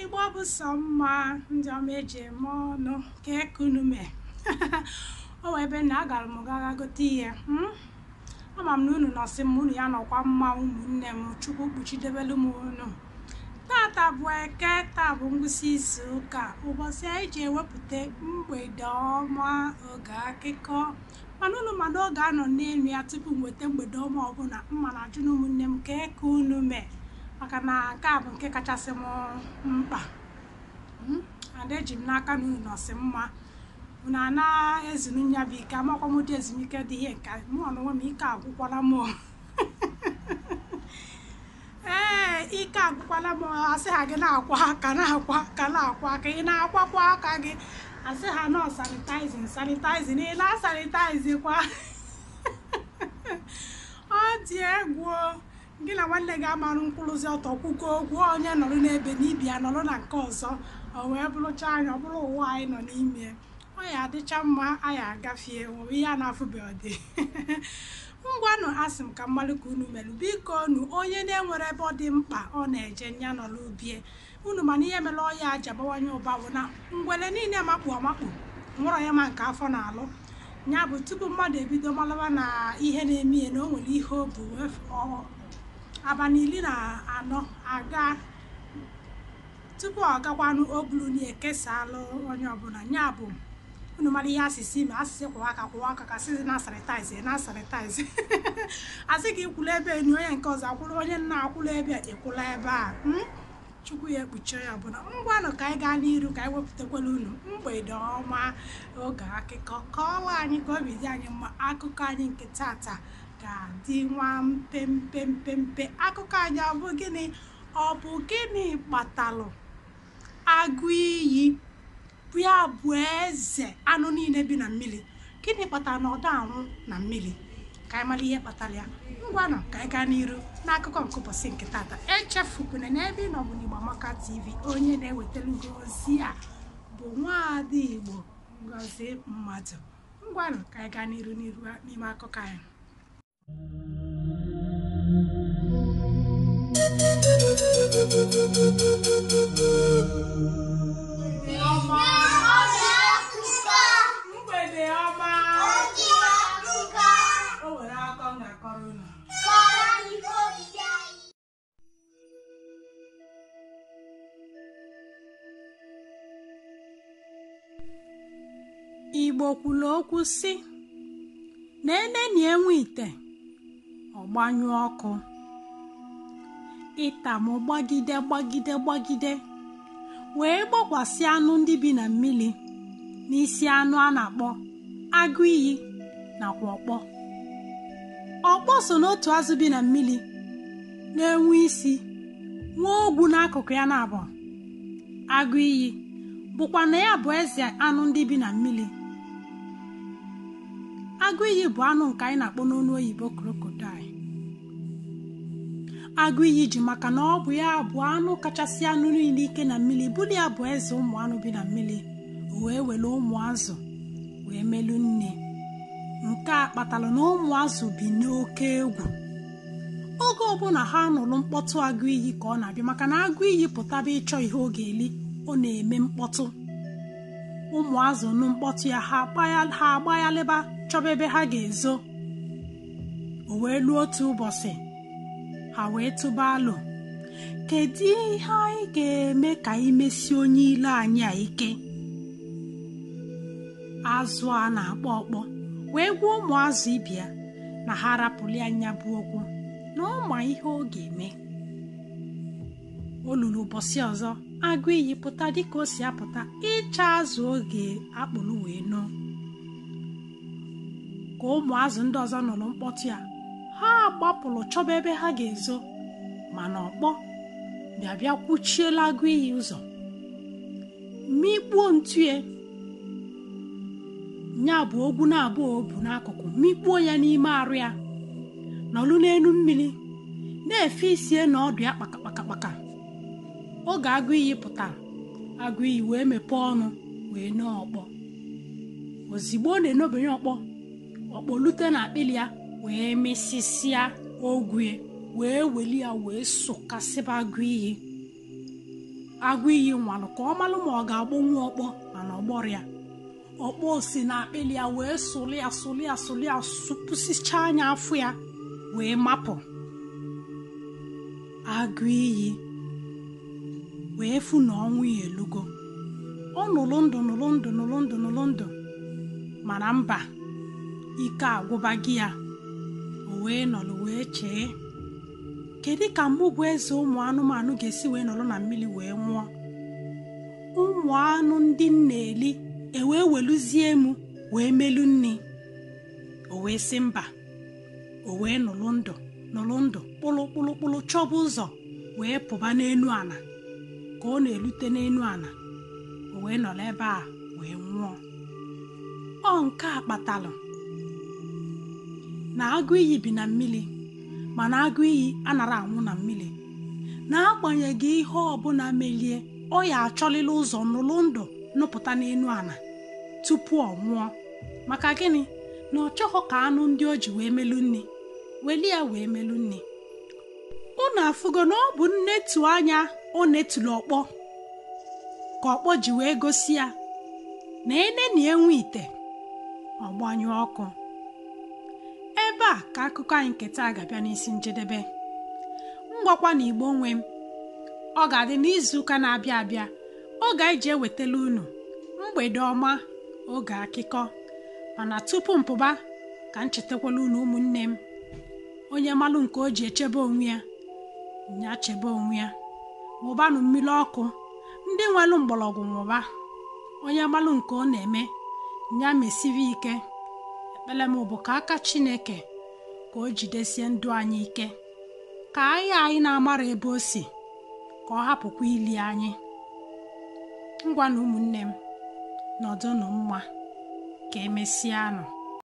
Igbo bụ sọ mma ndị ọma eji eme ọnụ ka ekunu mee. O wee ebe na agara m gaga gote ihe. Ama m na unu nọsị m unu ya nọkwa mma ụmụnne m. Chukwu kpuchidebelu m unu. Tata bụ Eke, taa bụ ngwụsị izu ụka, ụbọchị anyị ji ewepụta mgbede ọma oge akụkọ. Mana unu mana oge anọ n'elu ya tupu m weta mgbede ọma ọbụla mma na ajụ na ụmụnne m ka eke unu mee, maka na nke a bụ nke kachasị m mkpa. Ada eji m n'aka na unu nọsị mma, unu a na-ezuru nya bụ ike. Amakwa m ụdị ezumike dị ihe nke mụ na onwe m, ike agwụkwala m. Ee, ike agwụkwala m. Asị ha gị na-akwa aka, na-akwa aka, na-akwa aka, ị na-akwakwa aka gị. Asị ha nọ sanitizing, sanitizing, ị na-asanitize kwa. Ọ dị egwu. Gị na nwanne gị amarụ mkpụrụzi ọtọ kwuko okwu, onye nọrọ n'ebe na ibi ya nọrọ na nke ọzọ, o wee bụrụcha anya ọ bụrụ ụwa anyị nọ n'ime. Ọ ya adịcha mma, anyị agafie nwere ihe a na-afụbe ọdị. Ngwanụ, asị m ka mmalụ ka unu melụ. Biko nu, onye na-enwere ebe ọ dị mkpa ọ na-eje nya nọrọ ubie unu. Mana ihe mere ọya aja bawanye ụba bụ na ngwele niile makpu amakpu nwụrọ ya ma nke afọ na-alụ ya bụ tupu mmadụ ebido malaba na ihe na-eme ya na o nwere ihe o bu abalị 14 aga tupu ọ gakwanụ o buru na ekesalụ onye ọbụla. Ya bụ unu mara ihe asịsị ime, asịsị kwụwa aka, kwụwa aka, ka asịsị na sanitize, na sanitize. Asị gị kwụla ebe enyi onye nke ọzọ akwụrụ, onye nna akwụla ebe ịkwụla ebe a. Chukwu ya ekpuchie ya ọbụla. Ngwanụ, ka anyị gaa n'iru ka anyị wepụtakwala unu mgbede ọma oge akụkọ. Kọọla anyị ka obi dị anyị mma. Akụkọ anyị nke tata ga-adị nwa mpempe mpempe. Akụkọ anyị ọ bụ gịnị? Ọ bụ gịnị kpatalụ agụ iyi bụ ya bụ eze anụ niile bi na mmiri? Gịnị kpatara na ọ da anwụ na mmiri? Ka anyị mara ihe kpatara ya. Ngwanụ, ka anyị gaa n'iru n'akụkọ nke ụbọchị nke tata. Echefukwana na ebe ị nọ bụ n'Igbo Amaka TV. Onye na-ewetara gị ozi a bụ nwaada Igbo Ngozi Mmadụ. Ngwanụ, ka anyị gaa n'iru n'iru n'ime akụkọ anyị. Mgbede ọma. O nwere akọ m ga-akọrọ unu. Igbo kwuru okwu sị na eneni enwe ite ọgbanyụ ọkụ. Ịtamụ gbagide gbagide gbagide wee gbakwasị anụ ndị bi na mmiri n'isi anụ a na-akpọ agụ iyi nakwa ọkpọ. Ọkpọ so n'otu azụ bi na mmiri na-enwe isi nwee ogwu n'akụkụ ya na-abụ. Agụ iyi bụkwa na ya bụ eze anụ ndị bi na mmiri. Agụ iyi bụ anụ nke anyị na-akpọ n'ọnụ oyibo crocodile. Agụ iyi ji maka na ọ bụ ya bụ anụ kachasị anụ niile ike na mmiri, bụrụ ya bụ eze ụmụ anụ bi na mmiri, o wee were ụmụ azụ wee melu nne. Nke a kpatara na ụmụ azụ bi n'oke egwu oge ọbụla ha nụrụ mkpọtụ agụ iyi ka ọ na-abịa, maka na agụ iyi pụtaba ịchọ ihe ọ ga-eli, ọ na-eme mkpọtụ. Ụmụ azụ nụ mkpọtụ ya, ha agbaghalịba chọba ebe ha ga-ezo. O wee luo otu ụbọchị, ha wee tụba alo, kedu ihe anyị ga-eme ka anyị mesie onye ilo anyị a ike? Azụ a na-akpọ ọkpọ wee gwa ụmụ azụ ibia na ha rapụli anya bụ okwu na ọ ma ihe ọ ga-eme. O luru ụbọchị ọzọ, agụ iyi pụta dịka o si apụta ịcha azụ oge akpụrụ wee nụ. Ka ụmụ azụ ndị ọzọ nụrụ mkpọtụ ya, ha gbapụrụ chọba ebe ha ga-ezo, mana ọkpọ bịa bịa kwuchiela agụ iyi ụzọ, mikpuo ntue nya bụ ogwu na-abụọ o bu n'akụkụ, mikpuo ya n'ime arụ ya, nọlụ n'elu mmiri na-efe isie na ọdụ ya kpakakpakakpaka. Oge agụ iyi pụtara, agụ iyi wee mepee ọnụ wee nọọ ọkpọ. Ozigbo ọ na-enobanye ọkpọ, ọkpọ lute na akpịlị ya wee mesịsịa ogwe wee weli ya wee sụkasịba agụ iyi. Agụ iyi nwalụ ka ọ malụ ma ọ ga-agbọnwu ọkpọ, mana ọ gbọrọ ya. Ọkpọ si na akpịlị ya wee sụlụ ya sụlụ ya sụlụ ya, sụpụsichaa anya afọ ya wee mapụ. Agụ iyi wee fụ na ọnwụ ya elugo. Ọ nụlụ ndụ nụlụ ndụ nụlụ ndụ nụlụ ndụ, mana mba, ike agwụba gị ya. O wee nọlụ wee chee, kedu ka mụ bụ eze ụmụ anụmanụ ga-esi wee nọrọ na mmiri wee nwụọ? Ụmụ anụ ndị m na-eli ewee weluzie m wee melu nni. O wee sị mba. O wee nụlụ ndụ nụlụ ndụ kpụlụ kpụlụ kpụlụ chọba ụzọ wee pụba n'enu ana. Ka ọ na-elute n'enu ana, o wee nọrọ ebe a wee nwụọ. Ọ nke a kpatalụ na agụ iyi bi na mmiri, mana agụ iyi anara anwụ na mmiri. Na-agbanyeghị ihe ọbụla melie, ọ ya achọlịla ụzọ nụlụ ndụ nụpụta n'enu ana tupu ọ nwụọ. Maka gịnị? Na ọ chọghọ ka anụ ndị o ji wee melu nni weli ya wee melu nni. Unu afụgo na ọ bụ nnetu anya o netulu ọkpọ ka ọkpọ ji wee gosi ya na ene na enwe ite ọgbanyụ ọkụ. Ebe a ka akụkọ anyị nke taa ga-abịa n'isi njedebe. Ngwakwa na Igbo nwe m, ọ ga-adị n'izuụka na-abịa abịa oge anyị ji ewetala unu mgbede ọma, oge akụkọ. Mana tupu mpụba, ka m chetakwala unu ụmụnne m, onye malụ nke o ji echebe onwe ya nya chebe onwe ya. Ṅụbanụ mmiri ọkụ, ndị nwelụ mgbọrọgwụ ṅụba. Onye malụ nke ọ na-eme nya mesiwe ike. Ekpere m bụ ka aka Chineke ka o jidesie ndụ anyị ike, ka anyị na-amara ebe o si, ka ọ hapụkwa ili anyị. Ngwa na ụmụnne m, nọdụnụ mma, ka emesịanụ.